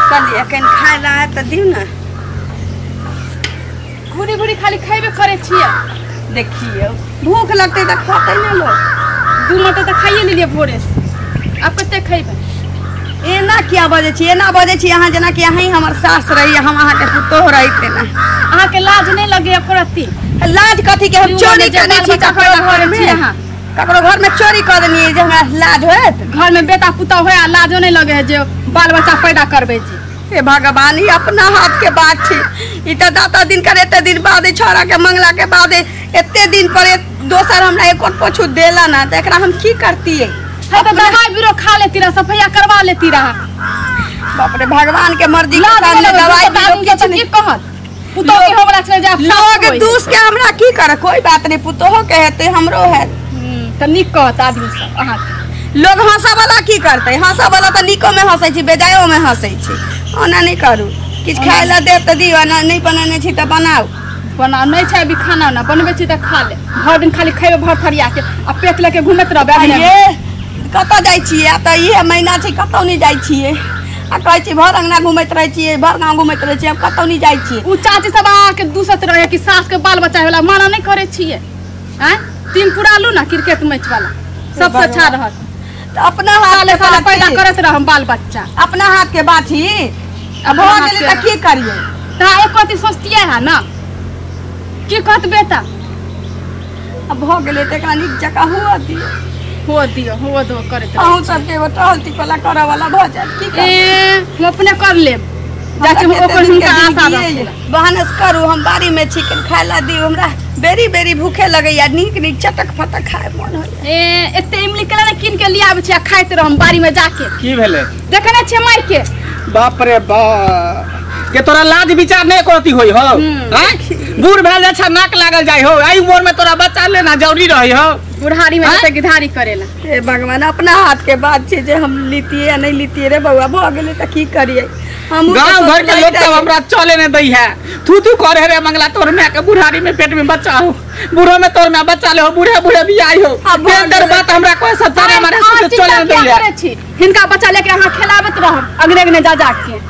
कहलियै एखन खाय लए आयत तऽ दियौ ने। घुरी घुरी खाली खैबे करै छियै। देखियौ भूख लगतै तऽ खतै ने लोक। 2 मटर तऽ खाइए लेलियै भोरे से, आब कते खैबै? एना किया बजै छी, एना बजै छी अहाँ जेनाकि अहीं हमर सास रही, हम अहाँके पुतोह रही तेना। अहाँके लाज नहि लगैया एको रत्ती? लाज कथी के? हम चोरी केने छी ककरो घर में? ककरो घर में चोरी कऽ देलियै जे हमरा लाज होयत? घर में बेटा पुतोह होय आ लाजो नहि लगे है जे बाल बच्चा पैदा करबै छी। हे भगवान, ई अपना हाथ के बात छी। ई तऽ दाता दिन कर एते दिन बाद छौड़ा के मंगला के बाद एते दिन पर दोसर हमरा एको पोछू देला ना, तऽ एकरा हम की करतियै? हाँ तो दवाई बीरो खा लेती रहा, सफैया करवा लेती रहा। बाप रे, भगवान के मर्जी के सामने दवाई बीरो किछु नहीं कहत। पुतोह के होबला छलै जे लोग दूस के हमरा की करे? कोई बात नहीं, पुतोहो के हेतै हमरो हेत। तऽ नीक कहत आदमी सब अहाँ। लोग हंसा वाला की करतै? हंसा वाला तऽ नीको में हंसै छी, बेजायो में हंसै छी। ओना नहीं करू, किछु खाय लए देब तऽ दियौ, नहीं बनेने छी तऽ बनाउ। बना नहीं छै अभी खाना उना बनबै छी तऽ खा ले। भरि दिन खाली खैबै भर थरिया के आ पेट लेके घूमैत रहबै। कतऽ जाइ छियै? आब तऽ इहे महीना छै, कतौ नहि जाइ छियै। आ कहै छी भर अंगना घूमैत रहै छियै, भर गाँव घूमैत रहै छियै, आब कतौ नहि जाइ छियै। उ चाची सब अहाँके दूसत रहै कि सास के बाल बच्चा वाला माना नहीं करै छियै। आँय टीम पूरा लू ना क्रिकेट मैच वाला सबसे अच्छा रहत। तऽ अपना हाथ के साले पैदा करैत रहम बाल बच्चा। अपना हाथ के बात छी। अब भऽ गेलै तऽ की करियै? तऽ एको अथी सोचतियै है ना की कहत बेटा? अब भऽ गेलै तऽ एकरा नीक जकाँ हुअ दियौ। हुअ दियौ, हुअ दो करैत। अहूँ सबके एगो टहल टिकोला करऽ वाला भऽ जायत। की ए हम अपने कर लेब जाके ओकर हुनका आशा रखू। भानस करू, हम बाड़ी में छी, खाय ला दियौ हमरा। बेरी बेरी भूखे लगैया, नीक नीक चटक फटक खाय मन होइया। ए एते इमली केला ने कीन के लियाबै छी आ खाइत रहम बाड़ी में जाके। की भेलै? देखने छियै माय के। बाप रे बाप, के तोरा लाज विचार नहीं करती होई हो? बूढ़ भेल जाइ छै, नाक लागल जाइ हो। एहि उम्र में तोरा बच्चा लेना जरूरी रही हो। बुढ़ारी में जते गिधारी करेला। हे भगवान, अपना हाथ के बात छै जे हम लीतियै या नहीं लीतियै। रे बौआ भऽ गेलै तऽ की करियै? हम गाँव घर के लोग सब हमरा चले नहीं दै है। थू थू करे रे मंगला, तोर माय के बुढ़ारी में पेट में बच्चा हो, बूढ़ो में तोर माय बच्चा ले हो, बूढ़े बूढ़े बियाह हो। बेर बात हमरा कोई सब तारे मारे से चले नहीं दै है। हिनका बच्चा लेके अहाँ खेलाबैत रहब अगने अगने जा जा के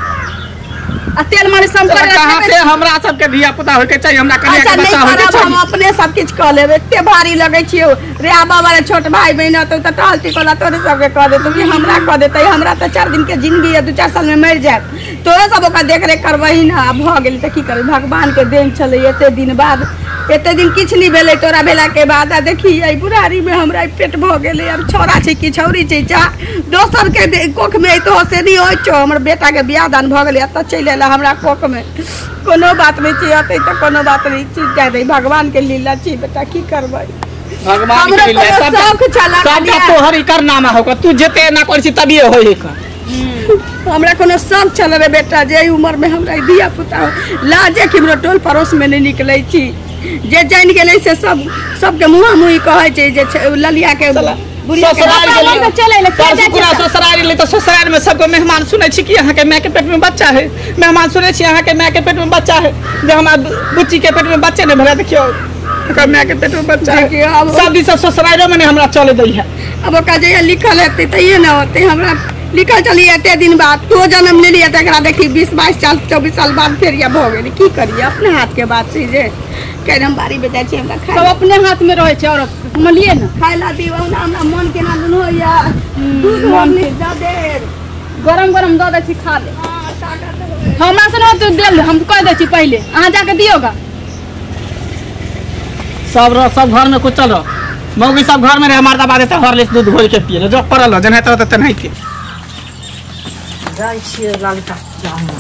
आ तेल मालिश हम करे। कहां से हमरा सबके धिया पुता होय के चाहिए? हमरा कन्या के बच्चा होय के चाहिए। हम अपने सब किछ क लेब। एते भारी लगै छियो रे आबा वाला छोट भाई बहिन होतौ तऽ टहल टिकोला तोरे सबके कह देतौ कि हमरा कह देतै। हमरा तऽ 4 दिन के जिंदगी है, 2-4 साल में मरि जायब। तोरे सब ओकरा देख रेख करबही ना। आब भऽ गेलै तऽ की करबै? भगवान के देन छलै। एते दिन बाद एते दिन किछु नहि भेलै तोरा भेला के बाद। आ देखी एहि बुढ़ारी में हमरा पेट भऽ गेलै। आब छौड़ा छै कि छौड़ी छै, जा दोसर के कोख में अयतौ से नहि होइ छौ। हमर बेटा के बियाह दान भऽ गेलै, एतऽ चलि एलै हमरा कोख में। कोनो बात नहीं छै, अतै तऽ कोनो बात नहीं छै। जाय दही, भगवान के लीला छी बेटा, की करबै? भगवान के लीला सबटा तोहर एकर नाम हो, तू जते ना करै छी तबिए होय एकर। हमरा कोनो शौक छल रे बेटा जे एहि उम्र में हमरा धिया पुता लाजे कि हमरो टोल पड़ोस में नहीं निकलै छी। जे जानि गेलै से सब सबके मुँह मुँही कहै छै जे ललिया के ससुराल गेलै तऽ ससुराल में सबके मेहमान सुनै छी कि अहाँके माय के पेट में बच्चा है। मेहमान सुनै छी अहाँके माय के पेट में बच्चा है। जे हमरा बुच्ची के पेट में बच्चे नहीं भेलै, देखियौ ओकर माय के पेट में बच्चा है। सब दिन सब ससुरालो में हमरा चले दै है। अब ओकरा जहिया लिखल हेतै तहिये ने होतै। हमरा लिखल चली एते दिन बाद तो जन्म लेलियै तकरा देखी 20 22 साल 24 साल बाद फेर या भऽ गेलै। की करियै? अपने हाथ के बात छै जे काल्हि हम बाड़ी में जाइ छी, हमरा खाय सब अपने हाथ में रहै छै। औरत समझलियै ने, खाय ला दियौ ना, हमरा मन केना दुन होइया। दूध मन दऽ देब, गरम गरम दऽ दै छी, खा ले। हमरा से न देल, हम कह दै छी पहिले अहाँ जाके दियौ गा। सब रह, सब घर में कुछ चल रह मौगी सब घर में रहे, मारदा बाद एते हॉर्लिक्स दूध घोल के पिए जो पड़ल रह जेनाहिते रहतै तेनाहिते। जाइ छियै लालिका।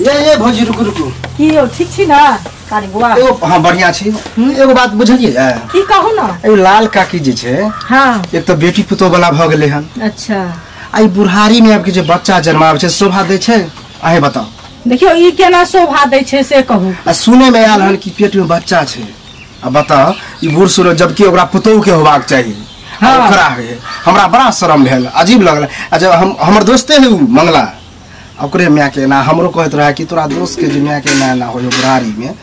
ये ये भौजी रुकू रुकू। की यौ ठीक छी ना कारी बुआ? एगो हां बढ़िया छी। एगो बात बुझलियै? की कहू ना? एगो लाल काकी जे छै, हां, एक तऽ बेटी पुतोह वाला भऽ गेलै हन। अच्छा। आ ई बुढ़ारी में आब के जे बच्चा जन्माबै छै शोभा दै छै? अहें बताउ। देखियौ ई केना शोभा दै छै से कहू। आ सुनै में आयल हन कि पेट में बच्चा छै। आ बताउ ई बूढ़ सूढ़ जबकि ओकरा पुतोह के होबाक चाही। हाँ। ओकरा है, हमरा बड़ा शरम भेल, अजीब लगल। आ जब हम हमर दोस्ते है उ मंगला, ओकरे माय के एना हमरो कहैत रहे कि तोरा दोस्त के जे माय के एना एना होय बुढ़ारी में,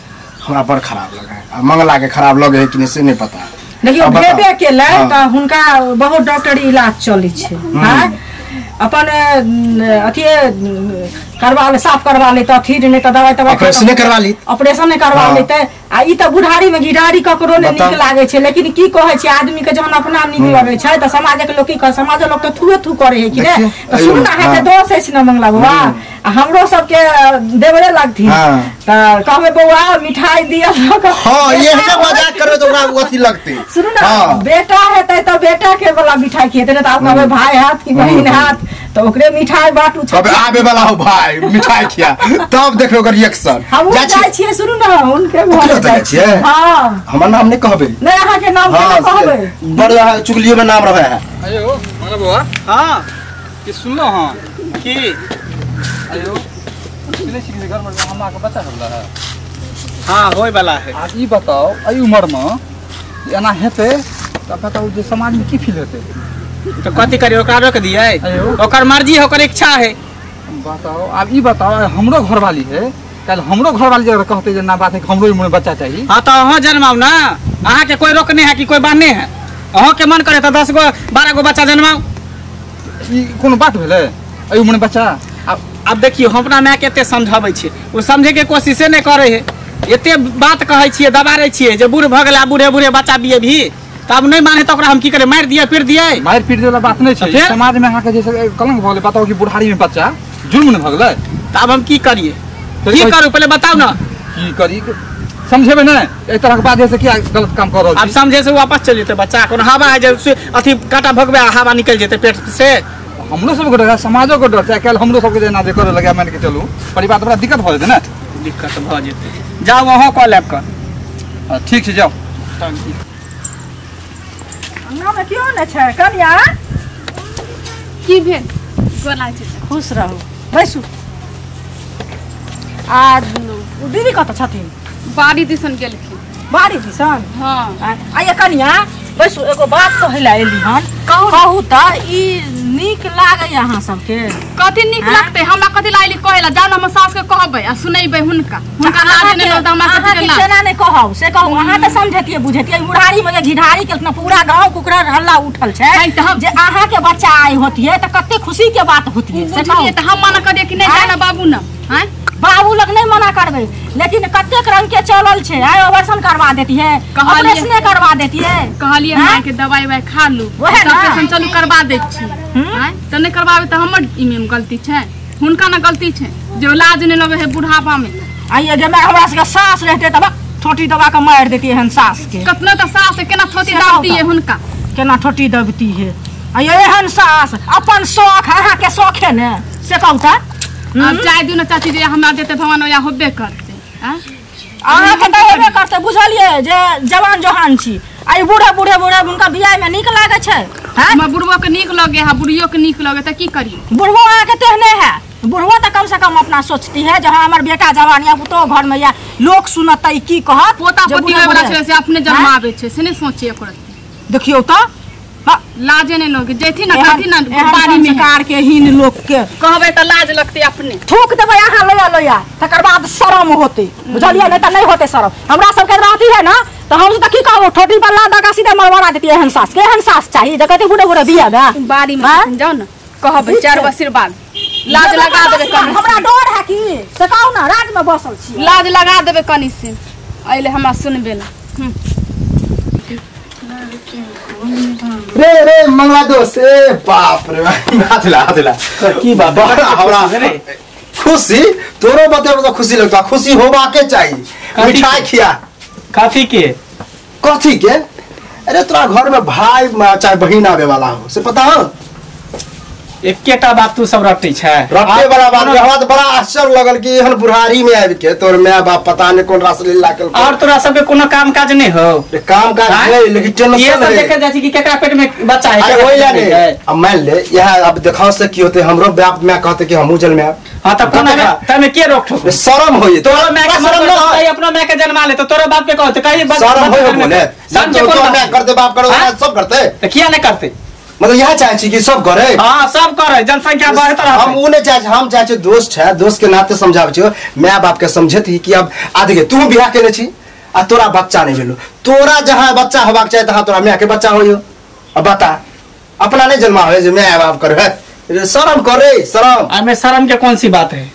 हमरा बड़ खराब लगे। आ मंगला के खराब लगे है कि नहीं से नहीं पता। देखियौ भेबे केलै तऽ हुनका बहुत डॉक्टरी इलाज चलै छै। हाँ, अपन अथी करवा ले, साफ करवा ले तऽ अथी नहि तऽ दवाइ तवाइ ऑपरेशन करवा ली, ऑपरेशन नहि करवा लेतै। आ ई तऽ बुढ़ारी में घिढारी ककरो नहि नीक लागै छै, लेकिन की कहै छै आदमी के जहन अपना नीक लगै छै तऽ समाजक लोक की कहै, समाजक लोक तऽ थुए थू करै है कि ने। तऽ सुन अहाँके दोष अछि ने मंगला बौआ, आ हमरो सबके देवरे लगथिन तऽ कहबै बौआ मिठाई दिअ। हाँ एहने मजाक करबै तऽ ओकरा अथी लगतै। सुनू ने बेटा हेतै तऽ बेटा के वाला मिठाई खिएतै, नहि तऽ आब कहबै भाय हाथ कि बहिन हाथ तऽ ओकरे मिठाई बाँटू। कहबै आबे वाला हो भाई मिठाई खिया, तब देखबै ओकर रिएक्शन। हमहूँ जाइ छियै सुनू ने हुनके घर जाइ छियै। हाँ हमर नाम नहि कहबै। नहि अहाँके नाम केना कहबै, बड़ अहाँ चुगलियो में नाम रहै है। अयो मंगला बौआ, हाँ की सुनलहुँ हँ की? अयो सुनै छी कि घरमे हमरा के बच्चा होवला है? हाँ होय वाला है। आब ई बताउ एहि उम्रमे एना हेतै तऽ बताउ जे समाजमे की फील हेतै? तो कथी करी, ओकरा रोक दियै? ओकर मर्जी है, ओकर इच्छा है। बताओ आब ई बताओ हमरो घरवाली है, कल हमरो घरवाली अगर कहते जे ना बात है हमरो उम्र में बच्चा चाहिए। हाँ तो अहाँ जन्माओ ना, अहाँ के कोई रोकने है कि कोई बांधने है? अहाँ के मन करे तो 10 गो 12 गो बच्चा जन्माओ। ई कोनो बात भेलै एहि उम्र में बच्चा? अब देखियो हम अपना माय के एते समझाबै छियै, ओ समझे के कोशिशे नहीं करे है। एते बात कहै छियै, दबारै छियै जे बूढ़ भऽ गेलै, बूढ़े बूढ़े बच्चा बिये भी, तब नहीं माने तो हम की करे, मार दिए पीट दिए? मार पीट वाला बात नहीं छै। समाज में अहाँ के जैसे कलंक भऽ गेलै, बताओ कि बुढ़ारी में बच्चा जुर्म न भऽ गेलै, तब हम की करिए, की करू पहले बताओ ना। की करी समझेबै नै एहि तरह के बात जैसे कि गलत काम कर रहल छी। अब समझे से वापस चल जेतै बच्चा, कोनो हवा है जे अथी कांटा भगबै हवा निकल जेतै पेट से। हमरो सबके डर है, समाजो के डर छै। आइ काल्हि हमरो सबके जेना जे करे लगे मान के चलू परिवार बड़ा दिक्कत भऽ जेतै ने। दिक्कत भऽ जेतै, जाउ अहाँ कऽ लेब कऽ। ठीक छै जाउ। अंगनामे केओ नहि छै कनिया? की भेल? गोर लागै छै। खुश रहू, बैसू। आ दीदी कतऽ छथिन? बाड़ी दिसन गेलखिन। बाड़ी दिसन? हाँ। आइए कनिया बैसू, एगो बात कहै लए एली हन। कहू तऽ ई नीक लागैया अहाँ सबके? कथी नीक लगतै हमरा? कथी लागली कहै लए? जाउ ने हमर सास के कहबै आ सुनेबै हुनका। हुनका लाज नहि लगतै हमरा कथी के लाज? केना नहि कहब से कहू, अहाँ तऽ समझतियै बुझतियै। बुढ़ारी में जे घिढारी केलखिन पूरा गाँव कुकरा हल्ला उठल छै जे अहाँ के बच्चा आइ होतियै तऽ कते खुशी के बात होतियै। से कहू तऽ हम मना कर दियै कि नहि जाय ना बाबू ना? आँय बाबू लग नहीं मना करबै, लेकिन कतेक रंग के चलल छै। आइ ऑपरेशन करवा देती है, ऑपरेशन करवा देती है। कहलियै माय के दवाई why खा लू, ऑपरेशन चलू करवा दै छी। आँय तऽ नहि करवाबै तऽ हमर ई में गलती छै, हुनका ना गलती छै जे लाज नहि लगै है बुढ़ापा में। आइए जे हमरा सबके सास रहते तब ठोटी दबा के मारि देती एहन सास के। कतनो तऽ सास केना ठोटी दबती है हुनका, केना ठोटी दबती है। आइए एहन सास अपन शौख, अहाँ के शौख है ने से कहू तऽ। अब चाय दियौ ने चाची, जे हमरा देते भगवान ओया होबे करतै। अहाँके तऽ हेबे करतै, बुझलियै जे जवान जोहान छी। आ ई बूढ़े बूढ़े बूढ़े हुनका बियाह में नीक लागै छै? हमरा बुढ़बो के नीक लगे है, बुढ़ियो के नीक लगे, तऽ की करियै? बुढ़बो अहाँके तेहने है। बुढ़बो तऽ कम से कम अपना सोचती है जे हाँ हमर बेटा जवान या पुतोह घर में या लोक सुनतै की कहत। पोता पोती होय वाला छै से अपने जन्माबै छै, से नहि सोचे ओकर। देखियौ तऽ लाजे नहीं लगे जेथिन ना खाथिन ना बाड़ी में। संस्कार के हीन लोक के कहबै तऽ लाज लगतै अपने। थूक देबै अहाँ लोया लोया, तकर बाद शरम होतै, बुझलियै? नहि तऽ नहि होतै शरम। हमरा सबके रहती है ना तऽ हम तऽ की कहबो, ठोटी पर ला दगा सीधे मरवा देती एहन सास के। एहन सास चाही जे कहतै बूढ़े बूढ़े बियाह बा बाड़ी में जाउ ना कहबै चार गो आशीर्वाद लाज लगा देबै कनी। हमरा डर है की से कहू ना, राज में बसल छी, लाज लगा देबै कनी से अइले हमरा सुनबे ला। रे रे मंगला दोस्त, ए बाप रे हाथ ला हाथ ला। की बात हमरा खुशी तोरो बतेबो तो खुशी लगता, खुशी होबा के चाहिए। मिठाई खिया कथी के? कथी के? अरे तोरा घर में भाई चाहे बहिन आवे वाला हो से पता हो? एकेटा बात तू सब रटै छै, रटै वाला बात। हमरा तो बड़ा आश्चर्य लगल कि एहन बुढ़ारी में आबि के तोर माय बाप पता नहीं कोन रासलीला केलको। और तोरा सबके कोनो काम काज नहीं हो? काम काज नहीं, लेकिन टेंशन ये सब देखे जाइ छी कि केकरा पेट में बच्चा है। अरे ओइ ला नहीं, अब मान ले यह अब देखाव से की होते, हमरो बाप माय कहते कि हमहू जन्म आब। हां त कोना तमे के रोक ठोक? शर्म होई तोरा माय के, शर्म न होई अपना माय के जन्मा ले तो तोरा बाप के कहते कहीं शर्म होई बोले। समझे कोन माय करते बाप करो सब करते त किया नहीं करते? मतलब यह चाहे छी कि सब करे। हां सब करे, जनसंख्या बढ़त रहत। हम उ नहीं चाहे, हम चाहे छी दोस्त है, दोस्त के नाते समझाबै छी my बाप के समझेती कि अब आ देखिए तू बियाह केने छी आ तोरा बच्चा नहीं भेलो, तोरा जहां बच्चा होबाक चाही तहां तोरा my के बच्चा होइयो। अब बता अपना नहीं जन्मा होय जे my बाप करे। शर्म कर रे शर्म। हमें शर्म के कौन सी बात है?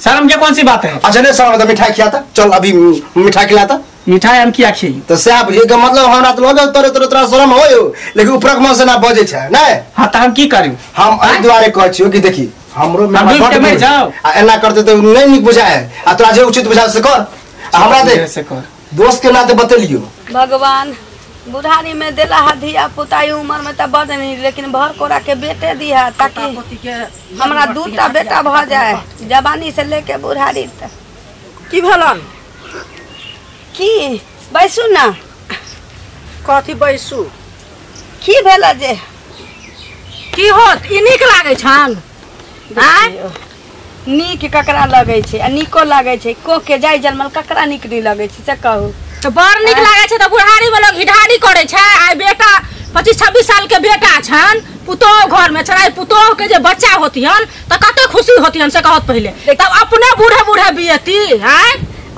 शर्म के कौन सी बात है? अच्छा नहीं शर्म तो मिठाई खिलाता, चल अभी मिठाई खिलाता। मिठाई हम किया खियाई? तो सएह बुझिए के मतलब हमरा तो लगल तोरे तोरे तोरा शर्म होयो, लेकिन ऊपरक मन से ना बजै छै नै। हां त हम की करू? हम एहि दुआरे कहै छियो कि देखी हमरो में जाओ आ एना करते त नै नीक बुझाय आ तोरा जे उचित बुझाय से कर, आ हमरा दे से कर। दोस्त के नाते बतेलियो। भगवान बुढ़ारी में देला हा धिया पुता उम्र में त बड नहीं, लेकिन भर कोरा के बेटे दिया ताकि हमरा दूटा बेटा भ जाए जवानी से लेके बुढ़ारी तक। की भेलन? की बैसू ना। कथी बैसू? की भेल जे की होत? ई नीक लागै छन? आय नीक ककरा लगै छै आ नीको लागै छै? को के जाय जनमल ककरा नीक नहीं लगै छै से कहू त बड़ नीक लागै छै। त बुढ़ारी में लोग घिढारी करै छै। आइ बेटा 25-26 साल के बेटा छन, पुतोह घर में छन, पुतोह के जे बच्चा होतिहन त कते खुशी होतिहन से कहत पहिले। तब अपने बूढ़े बूढ़े बियती। आय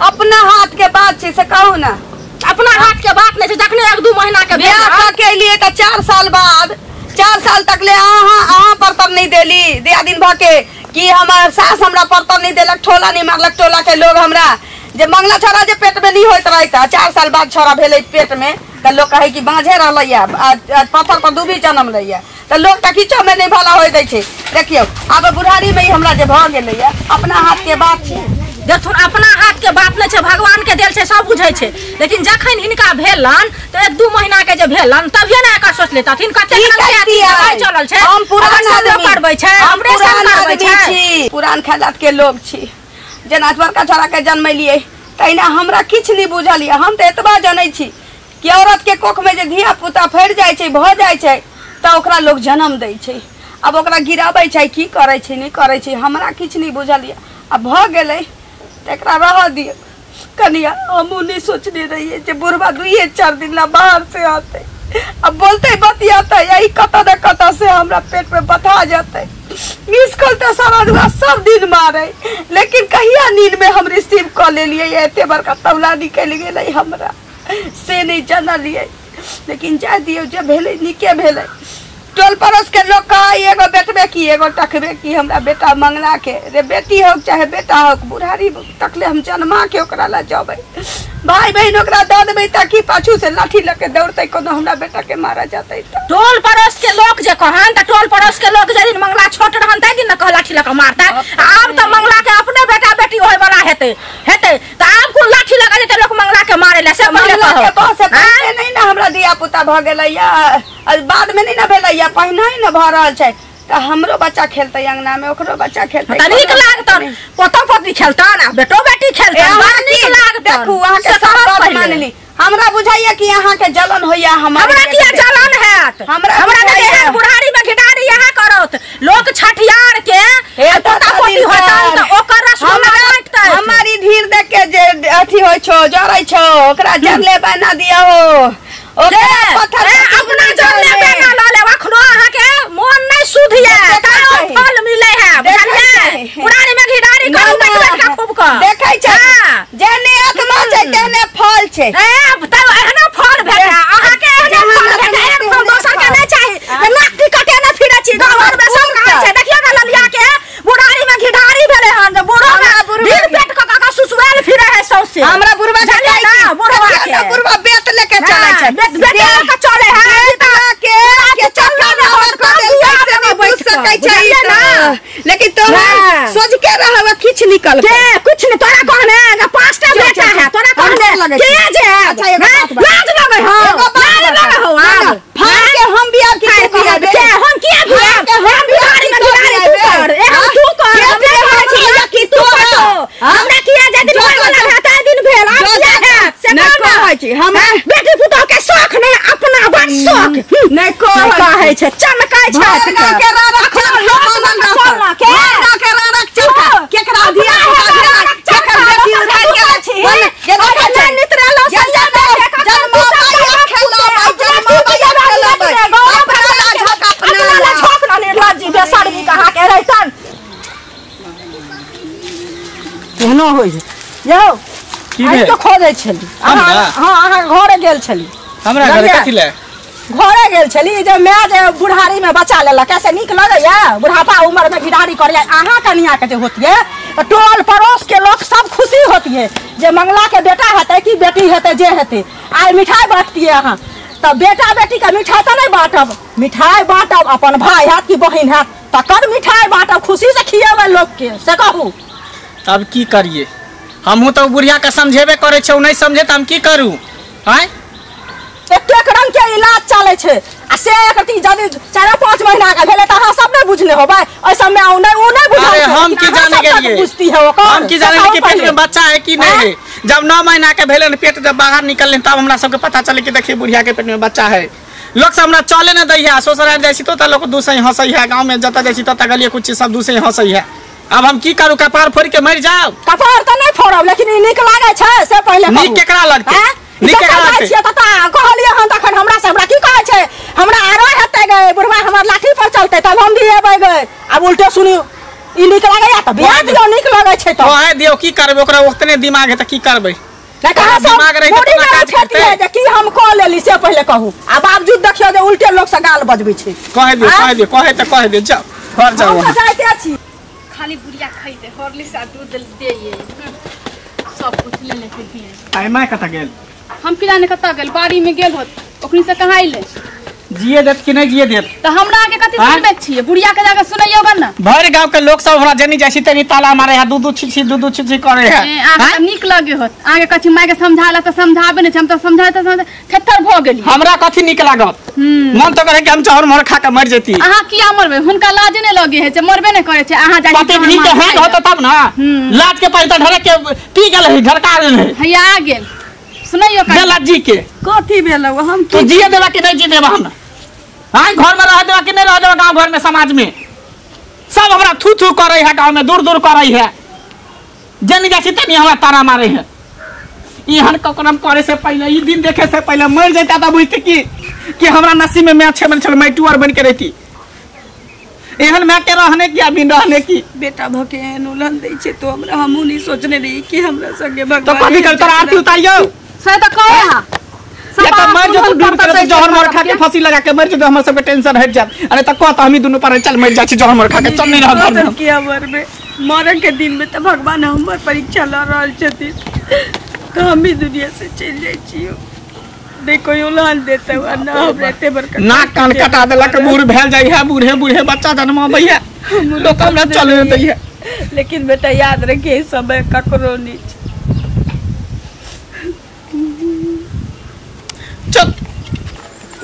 अपना हाथ के बात छै से कहू ना। अपना हाथ के बात नहीं छै। जखने 1-2 महीना के बियाह के लिए त 4 साल बाद 4 साल तक ले अहाँ अहाँ परतर नहीं देली दिया दिन भ के कि हमार सास हमरा परतर नहीं देलक, ठोला नहीं मारलक। टोला के लोग हमरा जे मंगला छोरा जे पेट में नहीं होइत रहे त 4 साल बाद छोरा भेलै पेट में त लोग कहे कि बाँझे रहलैया, पत्थर पर दूभी जन्म लैया त लोग त किछो में नहीं भला होइत छै। देखियौ आब बुढ़ारी में हमरा जे भ गेलैया अपना हाथ के बात छै। देखथुन अपना हाथ के बात नहीं छै, भगवान के देल छै, सब बुझै छै। लेकिन जखन हिनका भेलन त 1-2 महीना के जे भेलन तभिए ने एकर सोच लेतथिन कते चलल छै। हम पुरान आदमी करबै छै, ऑपरेशन करबै छै। पुरान ख्यालात के लोग छी। जेना बड़का छोरा के जन्मेलियै तहिना हमरा किछु नहीं बुझल यऽ। हम तऽ एतबा जनै छी कि औरत के कोख में जे धिया पुता फड़ि जाइ छै भऽ जाइ छै तऽ ओकरा लोग जन्म दै छै। आब ओकरा गिराबै छै की करै छै नहीं करै छै हमरा किछु नहीं बुझल यऽ। आब भऽ गेलै तऽ एकरा रहऽ दियौ। कनिया हमहूँ नहीं सोचने रहियै जे बुढ़बा 2-4 दिन ला बाहर से आते, अब बोलते बतियाते यही कतऽ न कतऽ से हमरा पेट में बथा जेतै। मिस कॉल तऽ सारा दुआ सब दिन मारे, लेकिन कहिया नींद में हम रिसीव कऽ लेलियै। एते बड़का तौला निकलि गेलै हमरा से नहीं जानलियै। लेकिन जाय दियौ जे भेलै नीके भेलै। टोल पड़ोस के लोग कहै एगो बेटबे की एगो टकबे की हमरा बेटा मंगला के रे बेटी हो चाहे बेटा हो बुढ़ारी तकले हम जन्मा के ओकरा ला जबै भाई बहन ओकरा दऽ देबै ताकि पाछू से लाठी लऽ के दौड़तै कोनो हमरा बेटा के मारा जेतै। टोल पड़ोस के लोग जे कहन त टोल पड़ोस के लोग जे दिन मंगला छोट रहन तै दिन न कह लाठी लऽ के मारतै। आब त मंगला के अपने बेटा बेटी होय वाला हेतै हेतै त आब कोन लाठी लगा जेतै लोग मंगला के मारे ला से पहिले कहो। से पहिले नहीं ना हमरा धिया पुता भऽ गेलैया, बाद में नहीं ना भेलैया, पहिने ही ना भऽ रहल छै। त हमरो बच्चा खेलतै अंगना में ओकरो बच्चा खेलतै त नीक लागतन, पोतो पोती खेलतन आ बेटो बेटी खेलतन, बड़ नीक लागतन। देखू अहाँ के सब बात मान ली। हमरा बुझाइया कि अहाँ के जलन होइया। हमरा किया जलन हैत? हमरा ने एहन बुढ़ारी में घिढारी यहाँ करत लोग छठियार के पोता पोती होतन त ओकर रसगुल्ला बांटतै। हमारी ढीर देख के जे अथी होइ छौ जरै छौ ओकरा जरले बना दिया हो। अपना जरले बना ल लेब। अखनो अहाँ के मोन नहीं शुद्ध ये त फल मिलै है बुझलियै। बुढ़ारी में घिढारी करू बैठ बैठ के खूब क देखै छै जेने आत्मा छै तेने फल छै। ए तब एहनो फल भेटै अहाँ के, एहनो फल भेटै, एहन फल दोसर के नहीं चाही। नाक टिकटे न फिरै छी गाँव घर में सब कहै छै। देखियौ ने ललिया के बुढ़ारी में घिढारी भेलै हन जे बूढ़ो में ढीर पेट क क सुसुएल फिरै है सौंसे। हमरा बुढ़बा के ना बुढ़बा के बुढ़बा बेत लेके चलै छै, बेत बेत लेके चलै है के के चक्का न होत क देल से नहीं बुझ सकै छै ना। लेकिन तोरा सोच के रहब किछ निकल के कुछ नहीं। तोरा कहने जे 5टा बेटा है तोरा कहने के जे अच्छा एगो बात लाज लगै हो, लाज लगै हो। आब फाड़ के हम बियाह की तू बियाह के हम किया बियाह हम बिहारी में बिहारी तू कर ए हम तू कर हम कहै छी कि तू कर हमरा किया जे दिन होय वाला रहता दिन भेल आब किया है से नहीं कहै छी। हमरा बेटी पुतोह के शौख नहीं अपना बड़ शौख नहीं कहै छै चमकै छै के रारक के रारक चमका केकरा धिया पुता भेलै केकर बेटी उधार गेल छी जे देखै छै नित रहलो सैया जन्म बाइया खेलबै जन्म बाइया खेलबै अपना ला झोक ना निर्लज्जी बेशर्मी कहाँ के रहितन एहनो होइ छै। यौ की आइ भेल? तो खोजै छली। हमरा? हाँ अहाँ घरे गेल छली। हमरा घरे कथी ले? घरे गेल छली जे my जे बुढ़ारी में बच्चा लेलक ऐसे नीक लगैया बुढ़ापा उम्र में घिढारी करैया। अहाँ कनिया के जे होतिए टोल पड़ोस के लोग सब खुशी होतिए जे मंगला के बेटा हेतै कि बेटी हेतै जे हेतै आइ मिठाई बांटतिए अहाँ। तऽ बेटा बेटी के मिठाई तऽ नहीं बांटब, मिठाई बांटब अपन भाई हैत कि बहिन हैत तकर मिठाई बांटब, खुशी से खिएबै लोग के से कहू। अब की करिए हमहूँ तो बुढ़िया के समझेबे करै छै, नहीं समझे तऽ हम की करू? आँय एतेक रंग के इलाज चलै छै आ से एकरती यदि 4-5 महीना के भेलै तऽ अहाँ सब नहि बुझने होबै। ओहि समय ओ नहि बुझल। अरे हम की जाने गेलियै, बुझती है ओकर, हम की जाने कि पेट में बच्चा है कि नहीं है। जब 9 महीना के भेलै पेट जब बाहर निकललै तब हमरा सबके पता चले कि देखिए बुढ़िया के पेट में बच्चा है। लोग सब हमरा चले न दै है, ससुराल जाइ छी तो लोग दूसरे हंसै है, गाँव में जतऽ जाइ छी ततऽ गलिए कुछ सब दूसरे हंसै है। अब हम की करू? कपार फोड़ के मरि जाउ? कपार तऽ नहि फोड़ब लेकिन ई नीक लागै छै से पहिले कहू। नीक केकरा लगतै? नीक केकरा लगतै? कहलियै हन तखन हमरा से हमरा की कहै छै, हमरा आरो हेतै गे बुढ़वा हमर लाठी पर चलतै तब हम भी एबै गे। आब उल्टे सुनियौ ई नीक लागैया तऽ बियाह दियौ, नीक लगै छै तऽ कहे दियौ। की करबै ओकरा ओतने दिमाग है तऽ की करबै? दिमाग रहितै तऽ काज करतै जे की हम कऽ लेली से पहिले कहू। आ बावजूद देखियौ जे उल्टे लोक से गाल बजबै छै। कहे दियौ, कहे दियौ, कहे तऽ कहे दियौ, जाउ घर जाउ। हम तऽ जाइते छी। खाली बुढ़िया खैते हॉर्लिक्स आ दूध देइए सब कुछ ले लेके दिए। आइ माय कतऽ गेल? हम की जाने कतऽ गेल, बाड़ी में गेल होत ओखनी से कहाँ अइले? जिए देत कि नहीं जिए देत? तऽ हमरा के कथी सुनबै छियै, बुढ़िया के जाके सुनैयौ ग न। भरि गांव के लोग सब हमरा जनी जाइ छी तनी ताला मारे है, दू दू छी दू दू छी करे है। अहाँ नीक लगे होत, अहाँ के कथी माय के समझाला तऽ समझाबे नै छै, हम तऽ समझाए तऽ थेथर भऽ गेली। हमरा कथी नीक लागत? मन तऽ करे कि हम चाउर मोर खा के मर जेती। अहाँ किया मरबै? हुनका लाज नै लगे है, मरबे नै करे छै। अहाँ जाइ पति भी के हैंग होत तब ना, लाज के पैसा ढरक के पी गेल है, ढरका गेल है। हैया आ गेल सुनैयो बेलज्जी के कथी भेल? हम तू जिए देबा कि नहीं जिए देबा? हमरा आइ घर में रह देबा कि नहीं रह देबा? गांव घर में समाज में सब हमरा थू थू करे है, गांव में दूर दूर करे है, जनी जाइ छी तनी हमरा तारा मारे है। एहन ककरम करे से पहले ई दिन देखे से पहले मर जैता त बुझते कि हमरा नसीब में मैं छे छल मैटुअर बन के रहती। एहन मैं के रहने की आ बिन रहने की। बेटा भके एहन उलहन दै छै तो हमरा हमहूँ नहीं सोचने रही कि हमरा संगे भगवान तो कभी कल तोरा आरती उतारियौ से तऽ कहे हा या त मर जेतौ डूब के जहर मर खा के फांसी लगा के मर जेतौ, हमर सबके टेंशन हट जात। अरे त कह त हमही दुनू पर चल मर जाइ छी जहर मर खा के, चल नहीं रह घर में। किया मरबे? मरे के दिन में त भगवान हमर परीक्षा ल रहल छथिन तो हम भी दुनिया से चलि जाइ छियौ। नहीं कोई उलहन देते आ ना हमरा एते बड़का नाक कान कटा देलक, बूढ़ भेल जाइ है, बूढ़े बूढ़े बच्चा जन्माबै है, लोक हमरा चले दै है। लेकिन बेटा याद रखिए समय ककरो नहीं। चल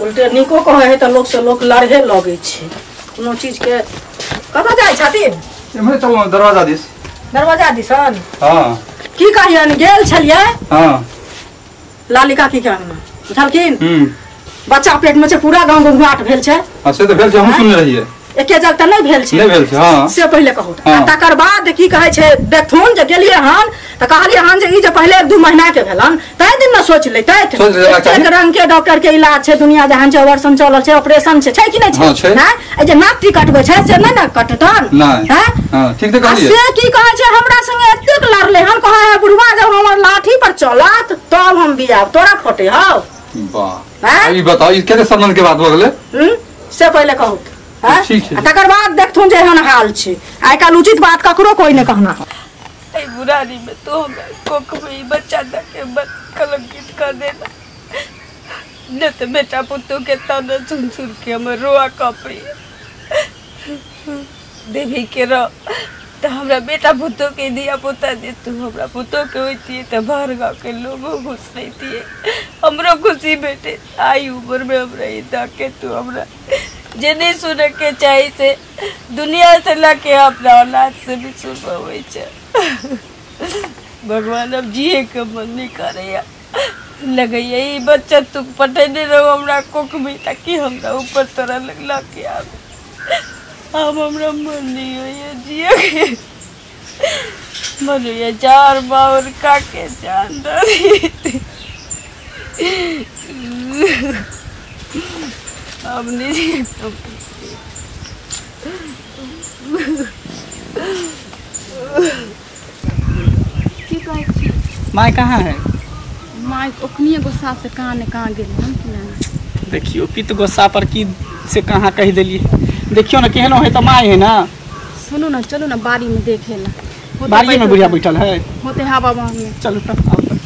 उल्टे नीको कहै है तऽ लोक से लोक लड़हे लगै छै कोनो चीज के। कतऽ जाइ छथिन? एम्हरे चलू दरवाजा दिस। दरवाजा दिसन? हाँ। की कहियन गेल छलियै? हाँ। लाली काकी के अंगना बुझलखिन, बच्चा पेट में छै, पूरा गाँव घुघुआट भेल छै। हाँ से तऽ भेल छै, हमहूँ सुनने रहियै। एके जग तऽ नहि भेल छै, नहि भेल छै। हाँ से पहिले कहू। तकर बाद की कहै छै देखथुन जे गेलियै हन तऽ कहलियै हन जे ई जे पहिले 1-2 महीना के भेलन ताहि दिन ने सोच लेतै। एक रंग के डॉक्टर के इलाज छै, दुनिया जहान छै, ऑपरेशन चलल छै, ऑपरेशन छै, छै कि नहि छै? नहि जे नाक कटबै छै से नहि ने कटतन। हां ठीक तऽ कहलियै। से की कहै छै हमरा संगे एतेक लड़लै हन, कहै है बुढ़वा जब हमर लाठी पर चलत तब हम बियाह तोरा फटे हौ। वाह ई बताओ ई केते संबंध के बात भऽ गेलै से पहिले कहू। तकर बाद देखथुन जे एहन हाल छै। आइ काल्हि उचित बात ककरो कोई नहि कहना। एहि बुढ़ारी में तो हमरा कोख में ई बच्चा दऽ के कलंकित कर देला, न तऽ बेटा पुतोह के ताना सुन सुन के हमर रोआ कपैया। देवी के रह तऽ हमरा बेटा पुतोह के धिया पुता दे, तू हमरा पुतोह के होइतियै तऽ बाहर गाँव के लोगो खुश रहितियै, हमरो खुशी भेटे। आई उम्र में हमरा ई दऽ के तू हमरा जे नहीं सुने के चाही से दुनिया से लके अपना औलाद से भी सुनबै छै। भगवान अब जिए के मन नहीं करैया, लगैया ई बच्चा तू पठेने रहो हमरा कोख में ताकि हमरा ऊपर तोरा लग लके आबे। अब हमरा मन नहीं होइया जिए के, मन होइया चार बाउर का के जान दे। अब नहीं की कहै छी? माय कहाँ है? माय ओखनिए गुस्सा से कहाँ ने कहाँ गेल हम कि नहीं। देखियो पित गोस्सा पर की से कहाँ कहि देलिए। देखियो ना केहनो है त my है ना। सुनू ना चलू ना बाड़ी में देखे ला। बाड़ी में बुढ़िया बैठल है होते हवा में। चलू त आओ त।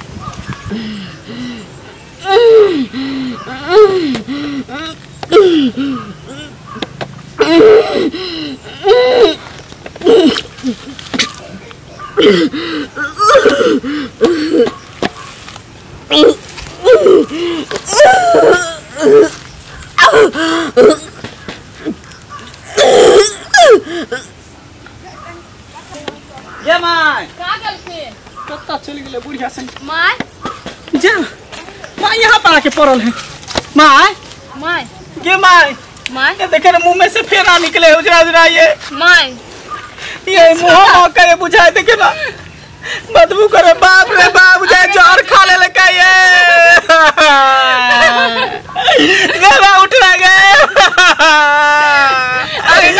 ये my का गलती कत्ता चल गेलै बुढ़िया से। My जा माय यहाँ पर आके पड़ल है। My my गे my my ये देखे ना मुंह में से फेरा निकले उजरा उजरा। ये my ये मुंह करे बुझाए देखे ना बदबू करे। बाप रे बाप बुझाए जहर खा ले लगा ये। गला उठ रहा गए। अरे